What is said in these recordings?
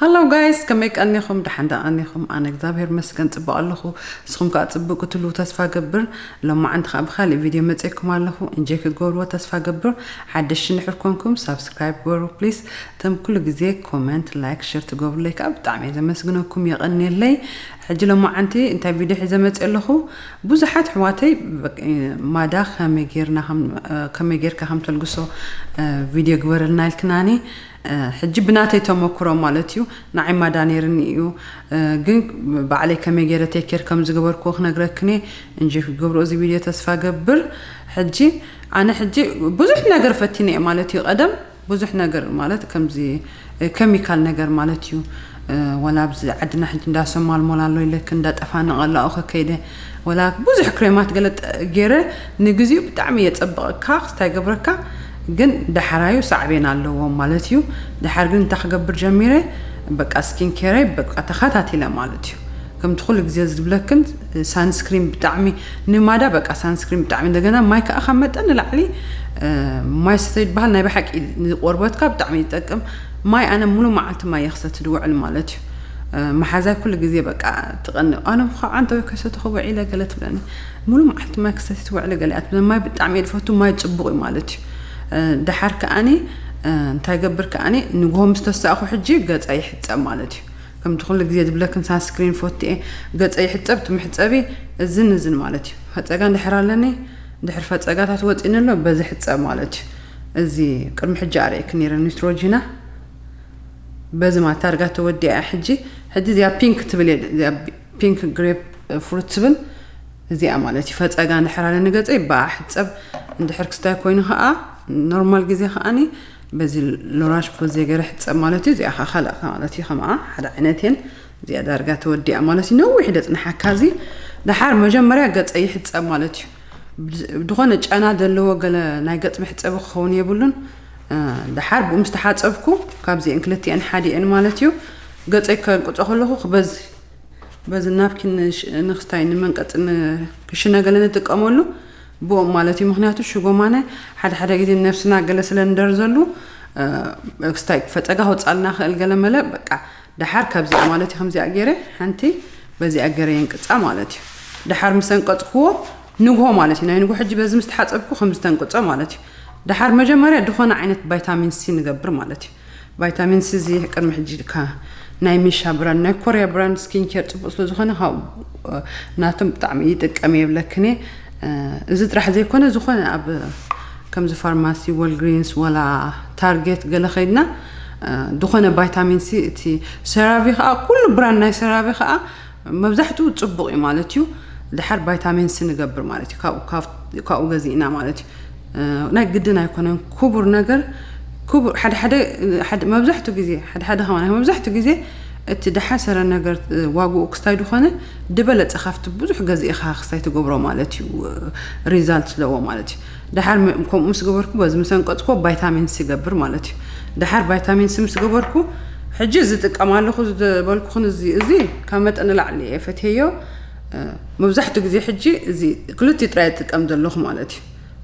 Hello guys፣ ከመይ ቀኒኹም? ደሓን ዶ ቀኒኹም? ኣነ እግዚኣብሔር መስገን ጽቡቕ ኣለኹ። ንስኹም ከኣ ጽቡቕ ክትህልዉ ተስፋ ገብር። ሎማዓንቲ ከኣ ብኻልእ ቪድዮ መጺኤኩም ኣለኹ። እንጆይ ክትገብርዎ ተስፋ ገብር። ሓደሽ እንድሕር ኮንኩም ሳብስክራይብ ግበሩ ፕሊስ። እቶም ኩሉ ግዜ ኮመንት፣ ላይክ፣ ሸር ትገብሩለይ ከኣ ብጣዕሚ እየ ዘመስግነኩም፣ የቐንየለይ። ሕጂ ሎማዓንቲ እንታይ ቪድዮ ሒዘ መጺኤ ኣለኹ? ብዙሓት ኣሕዋተይ በ-፣ ማዳ ከመይ ጌርና ከም-፣ ከመይ ጌርካ ከም ተልግሶ ቪድዮ ግበረልና ኢልክናኒ። ሕጂ ብናተይ ተመክሮ ማለት እዩ። ንዓይ ማዳ ነይርኒ እዩ። ግን ባዕለይ ከመይ ገይረ ቴክ ኬር ከም ዝገበርኩዎ ክነግረክኒ እንጂ ክገብሮ እዚ ቪድዮ ተስፋ ገብር። ሕጂ ኣነ ሕጂ ብዙሕ ነገር ፈቲነ እየ ማለት እዩ። ቀደም ብዙሕ ነገር ማለት ከምዚ ኬሚካል ነገር ማለት እዩ። ወላ ኣብዚ ዓድና ሕጂ እንዳሰማልሞል ኣሎ ኢለክ እንዳጠፋነቐ ኣለኹ ከይደ። ወላ ብዙሕ ክሬማት ገለ ጠ-፣ ገይረ ንግዚኡ ብጣዕሚ የጸብቐካ፣ ክስታይ ገብረካ፣ ግን ዳሕራዩ ሳዕቤን ኣለዎ ማለት እዩ። ዳሕር ግን እንታይ ክገብር ጀሚረ? በቃ ስኪን ኬረይ በቃ ተኸታቲለ ማለት እዩ። ከምቲ ኩሉ ግዜ ዝብለክን ሳንስክሪን ብጣዕሚ ንማዳ በቃ ሳንስክሪን ብጣዕሚ እንደገና ማይ ከዓ ካብ መጠን ንላዕሊ፣ እ፣ ማይ ስተይ ዝበሃል ናይ ብሓቂ ንቆርበትካ ብጣዕሚ ይጠቅም። ማይ ኣነ ሙሉ መዓልቲ ማይ የኽሰት ድውዕል ማለት እዩ። እ፣ መሓዛይ ኩሉ ግዜ በቃ ትቐንእ። ኣነ ከዓ እንተ ከሰተኹ ውዒለ ገለ ትብለኒ። ሙሉ መዓልቲ ማይ ክሰቲ ትውዕለ ገለ እያ ትብለኒ። ማይ ብጣዕሚ እየ ዝፈቱ፣ ማይ ጽቡቕ እዩ ማለት እዩ። እ፣ ደሓር ከኣኒ፣ እ፣ እንታይ ገብር ከኣኒ ንግሆ ምስ ተሳእኹ ሕጂ ገጸይ ይሕጸብ ማለት እዩ። ከምቲ ኩሉ ግዜ ዝብለክን ሳንስክሪን ፈትየ ገጸ ይሕጸብ፣ እቲ መሕጸቢ እዝን እዝን ማለት እዩ። ፈጸጋ እንድሕር ኣለኒ፣ እንድሕር ፈጸጋታት ወጺኒ ኣሎ፣ በዚ ሕጸብ ማለት እዩ። እዚ ቅድሚ ሕጂ ኣርእየክን ነይረ ኒትሮጂና። በዚ ማለት ታርጋ ተወዲኣ እያ ሕጂ። ሕጂ እዚኣ ፒንክ ትብል እየ፣ እዚኣ ፒንክ ግሬፕ ፍሩት ትብል እዚኣ ማለት እዩ። ፈጸጋ እንድሕር ኣለኒ ገጸይ ብኣ ሕጸብ፣ እንድሕር ክስታይ ኮይኑ ኸኣ ኖርማል ግዜ ኸኣኒ በዚ ሎራሽ ፖዜ ገይረ ሕጸብ ማለት እዩ። እዚኣ ኸኣ ካልእ ማለት እዩ። ከምኣ ሓደ ዓይነት እየን። እዚኣ ዳርጋ ተወዲኣ ማለት እዩ። ነዊሕ ደጽንሓካ እዚ። ደሓር መጀመርያ ገጸ ይሕጸብ ማለት እዩ። ብድ-፣ ብድኾነ ጨና ዘለዎ ገለ ናይ ገጽ መሕጸቢ ክኸውን የብሉን። እ፣ ደሓር ብኡ ምስ ተሓጸብኩ ካብዚአን ክልቲአን ሓዲአን ማለት እዩ። ገጸይ ከንቅጾ ከለኹ ክበዚ በዚ ናፕኪን ንሽ-፣ ንክስታይ ንመንቀጺ ን-፣ ክሽነ ገለ ንጥቀመሉ ብኦም ማለት እዩ። ምኽንያቱ ሽጎማነ ሓደ ሓደ ግዜ ነብስና ገለ ስለ ንደርዘሉ፣ እ፣ ክስታይ ፈጸጋ ክወጻልና ክእል ገለ መለ በቃ። ደሓር ካብዚኣ ማለት እዩ፣ ከምዚኣ ገይረ ሓንቲ በዚኣ ገይረ የንቅጻ ማለት እዩ። ደሓር ምስ ኣንቀጽክዎ ንግሆ ማለት እዩ። ናይ ንግሆ ሕጂ በዚ ምስ ተሓጸብኩ ከምዚ ተንቅጾ ማለት እዩ። ደሓር መጀመርያ ድኾነ ዓይነት ቫይታሚን ሲ ንገብር ማለት እዩ። ቫይታሚን ሲ እዚ ቅድሚ ሕጂ ከ ናይ ሚሻ ብራንድ፣ ናይ ኮርያ ብራንድ ስኪን ኬር ጽቡቕ ስለ ዝኾነ፣ ካብኡ፣ እ፣ ናቶም ብጣዕሚ ይጥቀም እየ ይብለክን እየ። እ፣ እዚ ጥራሕ ዘይኮነ፣ ዝኾነ ኣብ ከምዚ ፋርማሲ፣ ወልግሪንስ፣ ወላ ታርጌት ገለ ኸይድና፣ እ፣ ዝኾነ ቫይታሚን ሲ፣ እቲ ሰራቪ ኸኣ፣ ኩሉ ብራንድ ናይ ሰራቪ ኸኣ መብዛሕትኡ ጽቡቕ እዩ ማለት እዩ። ድሓር ቫይታሚን ሲ ንገብር ማለት እዩ። ካብኡ፣ ካብ-፣ ካብኡ ገዚእና ማለት እዩ። እ፣ ናይ ግድን ኣይኮነን። ክቡር ነገር፣ ክቡር፣ ሓደ ሓደ፣ ሓደ፣ መብዛሕትኡ ግዜ፣ ሓደ ሓደ ከማን፣ መብዛሕትኡ ግዜ እቲ ድሓሰረ ነገር፣ እ፣ ዋግኡ ክስታይ ድኾነ፣ ድበለጸ ካብቲ ብዙሕ ገዚእኻ ክስታይ ትገብሮ ማለት እዩ። እ፣ ሪዛልት ስለዎ ማለት እዩ። ድሓር ም-፣ ከምኡ ምስ ገበርኩ፣ በዚ ምስ ኣንቀጽኩ ቫይታሚን ሲ ገብር ማለት እዩ። ድሓር ቫይታሚን ሲ ምስ ገበርኩ፣ ሕጂ ዝጥቀም ኣለኹ ዝበልኩኽን እዚ፣ እዚ ካብ መጠን ንላዕሊ እየ ፈትየዮ። እ፣ መብዛሕትኡ ግዜ ሕጂ እዚ ክልቲኡ ጥራይ እጥቀም ዘለኹ ማለት እዩ።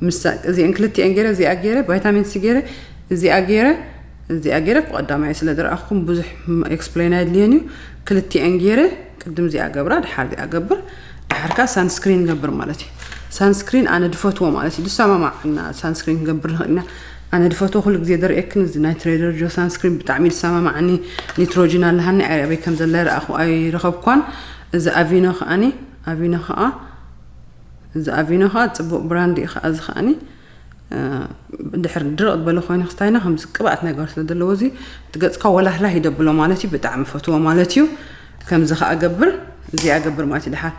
ምሳ-፣ እዚአን ክልቲአን ገይረ፣ እዚኣ ገይረ፣ ቫይታሚን ሲ ገይረ፣ እዚኣ ገይረ፣ እዚኣ ገይረ፣ ቀዳማይ ስለ ዝረኣኹም ብዙሕ ም-፣ ኤክስፕሌን ኣየድልየን እዩ። ክልቲአን ገይረ፣ ቅድም እዚኣ ገብራ፣ ድሓር እዚኣ ገብር፣ ድሓር ከኣ ሳንስክሪን ገብር ማለት እዩ። ሳንስክሪን ኣነ ድፈትዎ ማለት እዩ። ዝሰማማዕና ሳንስክሪን ክንገብር ንኽእል ኢና። ኣነ ድፈትዎ ኩሉ ግዜ ደርእየክን፣ እዚ ናይ ትሬደር ጆ ሳንስክሪን ብጣዕሚ እዩ ዝሰማማዕኒ። ኒትሮጂን ኣለሃኒ፣ ኣይ-፣ ኣበይ ከም ዘላ ይረኣኹ፣ ኣይረኸብኳን። እዚ ኣቪኖ ከኣኒ፣ ኣቪኖ ከኣ፣ እዚ ኣቪኖ ከኣ ጽቡቕ ብራንድ እዩ ከኣ፣ እዚ ከኣኒ እ፣ ድሕር ድርቕ ዝበለ ኮይኑ ክስታይና ከምዚ ቅብኣት ነገር ስለ ዘለዎ እዚ እቲ ገጽካ ወላህላህ ይደብሎ ማለት እዩ። ብጣዕሚ ፈትዎ ማለት እዩ። ከምዚ ከኣ ገብር፣ እዚኣ ገብር ማለት እዩ። ድሓር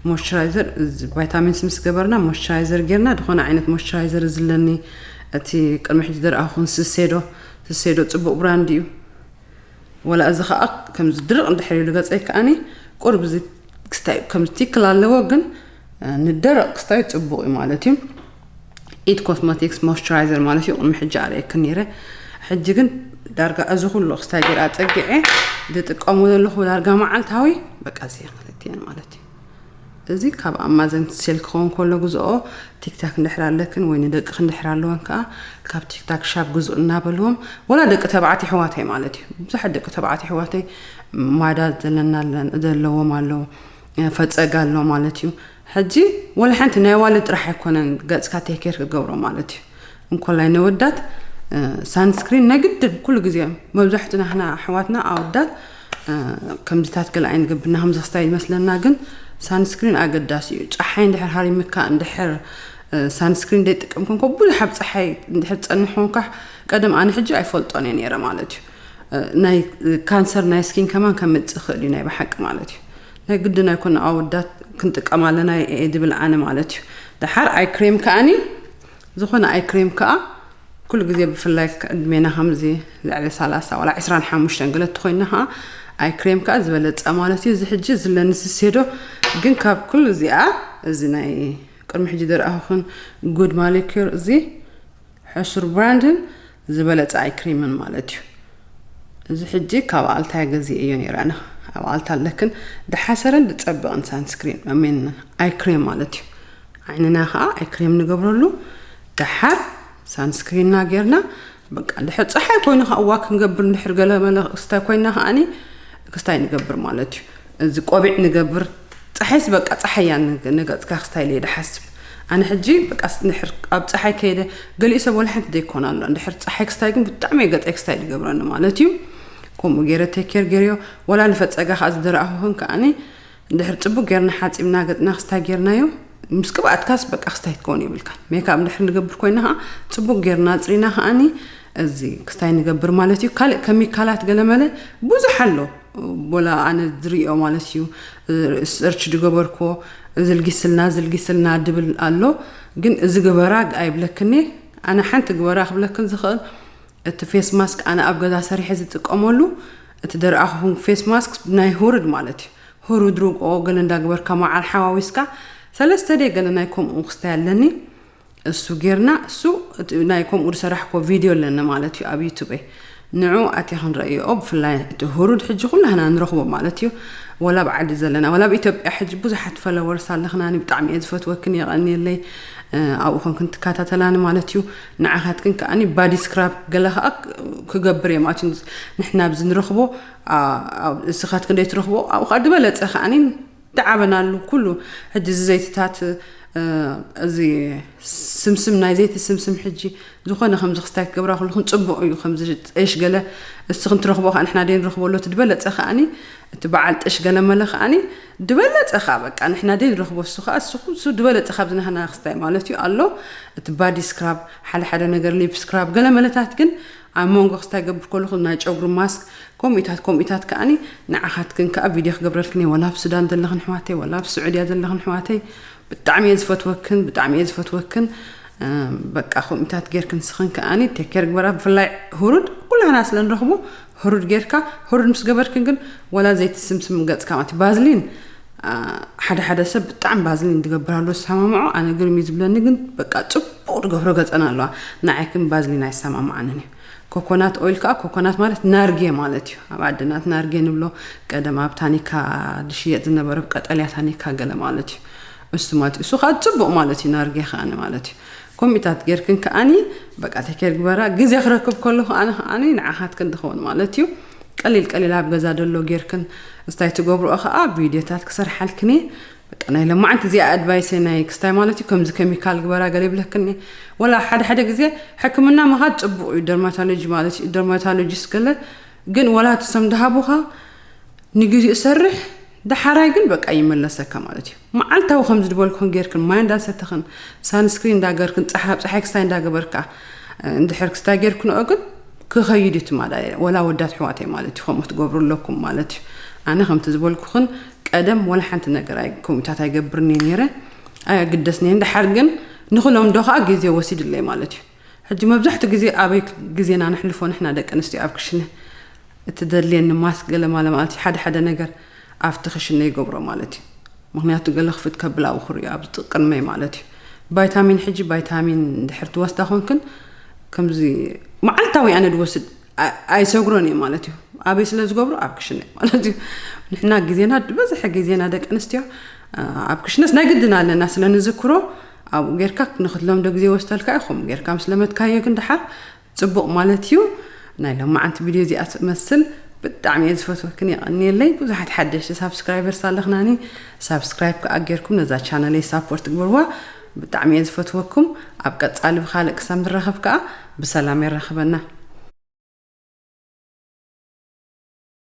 ሞይስቸራይዘር፣ እዚ ቫይታሚን ሲ ምስ ገበርና ሞይስቸራይዘር ጌርና፣ ዝኾነ ዓይነት ሞይስቸራይዘር ዝለኒ እቲ ቅድሚ ሕጂ ዝረኣኹን ስሴዶ፣ ስሴዶ ጽቡቕ ብራንድ እዩ። ወላ እዚ ከኣ ከምዚ ድርቕ እንድሕር ኢሉ ገጸይ ከኣኒ ቁሩብ እዚ ክስታይ ከምዚ ትክል ኣለዎ፣ ግን፣ እ፣ ንደረቕ ክስታይ ጽቡቕ እዩ ማለት እዩ። ኢት ኮስሞቲክስ ሞይስቸራይዘር ማለት እዩ። ቅድሚ ሕጂ ኣርእየክን ነይረ። ሕጂ ግን ዳርጋ እዚ ኩሉ ክስታይ ገይረ ኣጸጊዐ ዝጥቀሞ ዘለኹ ዳርጋ መዓልታዊ በቃ እዚ ክልቲኤን ማለት እዩ። እዚ ካብ ኣማዘን ሴል ክኸውን ከሎ ግዝኦ። ቲክታክ እንድሕር ኣለክን ወይ ንደቅኽ እንድሕር ኣለወን ከዓ ካብ ቲክታክ ሻፕ ግዝኡ እናበልዎም፣ ወላ ደቂ ተባዕትዮ ኣሕዋተይ ማለት እዩ። ብዙሓት ደቂ ተባዕትዮ ኣሕዋተይ ማዳ ዘለና ኣለና፣ ዘለዎም ኣለዉ፣ ፈፀጋ ኣሎ ማለት እዩ። ሕጂ ወላ ሓንቲ ናይ ዋልድ ጥራሕ ኣይኮነን ገፅካ ቴኬር ክገብሮ ማለት እዩ። እንኮላይ ነወዳት ሳንስክሪን ናይ ግድን ኩሉ ግዜ፣ መብዛሕቱ ናህና ኣሕዋትና ኣወዳት ከምዚታት ገለ ኣይንገብርና፣ ከምዚ ክስታይ ይመስለና። ግን ሳንስክሪን ኣገዳሲ እዩ። ፀሓይ እንድሕር ሃሪምካ፣ እንድሕር ሳንስክሪን ዘይጥቀም ኮንኮ ብዙሕ ኣብ ፀሓይ እንድሕር ፀንሕ ኮንካ፣ ቀደም ኣነ ሕጂ ኣይፈልጦን እየ ነይረ ማለት እዩ። ናይ ካንሰር ናይ ስኪን ከማን ከምፅእ ይኽእል እዩ ናይ ብሓቂ ማለት እዩ። ናይ ግድን ኣይኮነ ኣወዳት ክንጥቀም ኣለና እየ ዝብል ኣነ ማለት እዩ። ደሓር ኣይ ክሬም ከኣኒ ዝኾነ ኣይ ክሬም ከኣ ኩሉ ግዜ ብፍላይ ዕድሜና ከምዚ ልዕሊ ሰላሳ ዋላ ዕስራን ሓሙሽተን ገለ እንተኾይንና ከኣ ኣይ ክሬም ከኣ ዝበለጸ ማለት እዩ። እዚ ሕጂ ዝለኒ ስሴዶ ግን ካብ ኩሉ እዚኣ እዚ ናይ ቅድሚ ሕጂ ዝረኣኹኽን ጉድ ማሊኩር እዚ ሕሱር ብራንድን ዝበለጸ ኣይ ክሬምን ማለት እዩ። እዚ ሕጂ ካብ ኣልታ ገዚኤዮ ነይረ ኣነ። ኣብ ኣልታ ኣለክን ድሓሰረን ድጸብቕን ሳንስክሪን፣ ኣሜን፣ ኣይ ክሬም ማለት እዩ። ዓይንና ኸዓ ኣይ ክሬም ንገብረሉ። ደሓር ሳንስክሪንና ጌርና፣ በቃ፣ ድሕር ፀሓይ ኮይኑ ኸዓ እዋ ክንገብር፣ ድሕር ገለ መለ ክስታይ ኮይና ኸዓኒ ክስታይ ንገብር ማለት እዩ። እዚ ቆቢዕ ንገብር። ፀሓይስ በቃ፣ ፀሓይ እያ ንገ-፣ ንገፅካ ክስታይ ኢለ እየ ድሓስብ። ኣነ ሕጂ በቃ፣ ስ-፣ ድሕር ኣብ ፀሓይ ከይደ፣ ገሊኡ ሰብ ወላ ሓንቲ ዘይኮን ኣሎ። ድሕር ፀሓይ ክስታይ ግን ብጣዕሚ እየ ገፀይ ክስታይ ዝገብረኒ ማለት እዩ። ከምኡ ገይረ ቴኬር ገይረዮ። ወላ ንፈፀጋ ኸዓ ዝደረኣኹኽን ከዓኒ፣ ድሕር ጽቡቅ ጌርና ሓጺብና ገጽና ክስታይ ጌርናዮ፣ ምስ ቅብኣትካስ በቃ ክስታይ ክትከውን የብልካን። ሜክኣፕ እንድሕር ንገብር ኮይና ኸዓ፣ ጽቡቅ ጌርና ኣጽሪና ኸዓኒ፣ እዚ ክስታይ ንገብር ማለት እዩ። ካልእ ከሚካላት ገለመለ ብዙሕ ኣሎ። ቦላ ኣነ ዝርእዮ ማለት እዩ። ሰርች ዝገበርኮ፣ ዝልጊስልና፣ ዝልጊስልና ድብል ኣሎ። ግን እዚ ግበራ ኣይብለክን እየ። ኣነ ሓንቲ ግበራ ክብለክን ዝኽእል፣ እቲ ፌስ ማስክ ኣነ ኣብ ገዛ ሰሪሐ ዝጥቀመሉ፣ እቲ ደርኣኹ ፌስ ማስክ ናይ ሁሩድ ማለት እዩ። ሁሩድ ርግኦ ገለ እንዳገበርካ መዓር ሓዋዊስካ፣ ሰለስተ ደይ ገለ ናይ ከምኡ ክስታይ ኣለኒ። እሱ ጌርና፣ እሱ እቲ ናይ ከምኡ ዝሰራሕኮ ቪድዮ ኣለኒ ማለት እዩ ኣብ ዩቱበይ። ንዑ ኣትየ ክንረእዮ፣ ብፍላይ እቲ ሁሩድ ሕጂ ኩላህና ንረኽቦ ማለት እዩ። ወላ ኣብ ዓዲ ዘለና፣ ወላ ኣብ ኢትዮጵያ ሕጂ ብዙሓት ፎሎወርስ ኣለኽናኒ፣ ብጣዕሚ እየ ዝፈትወክን፣ የቐንየለይ፣ እ፣ ኣብኡ ኮንክን ትከታተላኒ ማለት እዩ። ንዓኻትክን ከኣኒ ባዲ ስክራብ ገለ ከኣ ክ-፣ ክገብር እየ ማለት እዩ። ንሕና ኣብዚ ንረኽቦ፣ ኣ-፣ ኣብ እስኻትክን ደይ ትረኽቦ፣ ኣብኡ ከኣ ዝበለጸ ከኣኒ ትዓበናሉ ኩሉ። ሕጂ እዚ ዘይትታት፣ እ፣ እዚ ስምስም፣ ናይ ዘይቲ ስምስም ሕጂ ዝኾነ ከምዚ ክስታይ ክገብራ ከለኹን ጽቡቕ እዩ። ከምዚ ጠሽ ገለ እስኽን ትረኽቦ ከኣ ንሕና ደይ ንረኽቦ ኣሎ። እቲ ዝበለጸ ከኣኒ እቲ በዓል ጠሽ ገለ መለ ከኣኒ ዝበለጸ ከኣ በቃ ንሕና ደይ ንረኽቦ እሱ ከኣ እሱ፣ እሱ ዝበለጸ ካብዚ ናህና ክስታይ ማለት እዩ ኣሎ። እቲ ባዲ ስክራብ፣ ሓደ ሓደ ነገር ሊፕ ስክራብ ገለ መለታት ግን ኣብ መንጎ ክስታይ ገብር ከለኹ ናይ ጨጉሪ ማስክ ከምኡታት ከምኡታት ከኣኒ ንዓኻትክን ከኣ ቪድዮ ክገብረልክን እየ። ወላ ኣብ ሱዳን ዘለኽን ኣሕዋተይ፣ ወላ ኣብ ስዑድያ ዘለኽን ኣሕዋተይ ብጣዕሚ እየ ዝፈትወክን፣ ብጣዕሚ እየ ዝፈትወክን። እ፣ በቃ ከምኡታት ጌርክን ንስኽን ከኣኒ ቴክ ኬር ግበራ። ብፍላይ ሁሩድ ኩላህና ስለ ንረኽቦ ሁሩድ ጌርካ፣ ሁሩድ ምስ ገበርክን ግን ወላ ዘይቲ ስምስም ገጽካ ማለት ባዝሊን፣ እ፣ ሓደ ሓደ ሰብ ብጣዕሚ ባዝሊን ዝገብር ኣሎ ዝሰማምዖ። ኣነ ግርም እዩ ዝብለኒ ግን በቃ ጽቡቕ ዝገብሮ ገጸን ኣለዋ። ንዓይ ግን ባዝሊን ኣይሰማምዓንን እዩ። ኮኮናት ኦይል ከኣ፣ ኮኮናት ማለት ናርጌ ማለት እዩ። ኣብ ዓድና እቲ ናርጌ ንብሎ ቀደም ኣብ ታኒካ ዝሽየጥ ዝነበረ ቀጠልያ ታኒካ ገለ ማለት እዩ። እሱ ማለት እዩ። እሱ ከኣ ጽቡቕ ማለት እዩ፣ ናርጌ ከኣ ማለት እዩ። ኮሚታት ጌርክን ከኣኒ በቃ ቴክ ኬር ግበራ። ግዜ ክረክብ ከለኹ ኣነ ከኣኒ ንዓኻትክን ዝኸውን ማለት እዩ። ቀሊል ቀሊል ኣብ ገዛ ደሎ ጌርክን እስታይ ትገብርኦ ከኣ ቪድዮታት ክሰርሓልክን እየ። በቃ ናይ ለማዓንቲ እዚኣ ኣድቫይሰ ናይ ክስታይ ማለት እዩ። ከምዚ ከሚካል ግበራ ገለ ይብለክኒ። ወላ ሓደ ሓደ ግዜ ሕክምና ምኻድ ጽቡቕ እዩ። ደርማቶሎጂ ማለት እዩ። ደርማቶሎጂስት ገለ ግን ወላ እቲ ሰም ዝሃቡኻ ንግዜኡ ሰርሕ፣ ደሓራይ ግን በቃ ይመለሰካ ማለት እዩ። መዓልታዊ ከምዚ ዝበልኩን ጌርክን ማይ እንዳሰተኽን ሳንስክሪን እንዳገርክን ጸሓ-፣ ኣብ ጸሓይ ክስታይ እንዳገበርካ እንድሕር ክስታይ ጌርክንኦ ግን ክኸይድ እዩ ትማዳ። ወላ ወዳት ኣሕዋተይ ማለት እዩ። ከምኡ ክትገብሩ ኣለኩም ማለት እዩ። ኣነ ከምቲ ዝበልኩኽን ቀደም ወላ ሓንቲ ነገር ኣይ-፣ ከምኡታት ኣይገብርን እየ ነይረ። ኣይግደስን እየ። እንድሓር ግን ንኽለምዶ ኸኣ ግዜ ወሲድለይ ማለት እዩ። ሕጂ መብዛሕትኡ ግዜ ኣበይ ግዜና ነሕልፎ ንሕና ደቂ ኣንስትዮ ኣብ ክሽነ? እቲ ዘድልየኒ ማስክ ገለ ማለ ማለት እዩ። ሓደ ሓደ ነገር ኣብቲ ክሽነ ይገብሮ ማለት እዩ። ምኽንያቱ ገለ ክፍት ከብል ኣብኡ ክርእዮ ኣብ ቅድመይ ማለት እዩ። ቫይታሚን ሕጂ ቫይታሚን እንድሕር ትወስዳ ኮንክን ከምዚ መዓልታዊ ኣነ ድወስድ ኣ-፣ ኣይሰግሮን እየ ማለት እዩ። ኣበይ ስለ ዝገብሮ ኣብ ክሽነ ማለት እዩ። ንሕና ግዜና ዝበዝሐ ግዜና ደቂ ኣንስትዮ ኣብ ክሽነስ ናይ ግድን ኣለና ስለ ንዝክሮ ኣብኡ ጌርካ ንክትለምዶ ግዜ ወስደልካ እዩ። ከምኡ ጌርካ ምስ ለመድካዮ ግን ድሓር ጽቡቕ ማለት እዩ። ናይ ሎማዓንቲ ቪድዮ እዚኣ ትመስል። ብጣዕሚ እየ ዝፈትወክን፣ የቐንየለይ። ብዙሓት ሓደሽቲ ሳብስክራይበርስ ኣለኽናኒ። ሳብስክራይብ ከኣ ጌርኩም ነዛ ቻነለይ ሳፖርት ግበርዋ። ብጣዕሚ እየ ዝፈትወኩም። ኣብ ቀጻሊ ብኻልእ ክሳብ ንራኸብ ከኣ ብሰላም የራኽበና።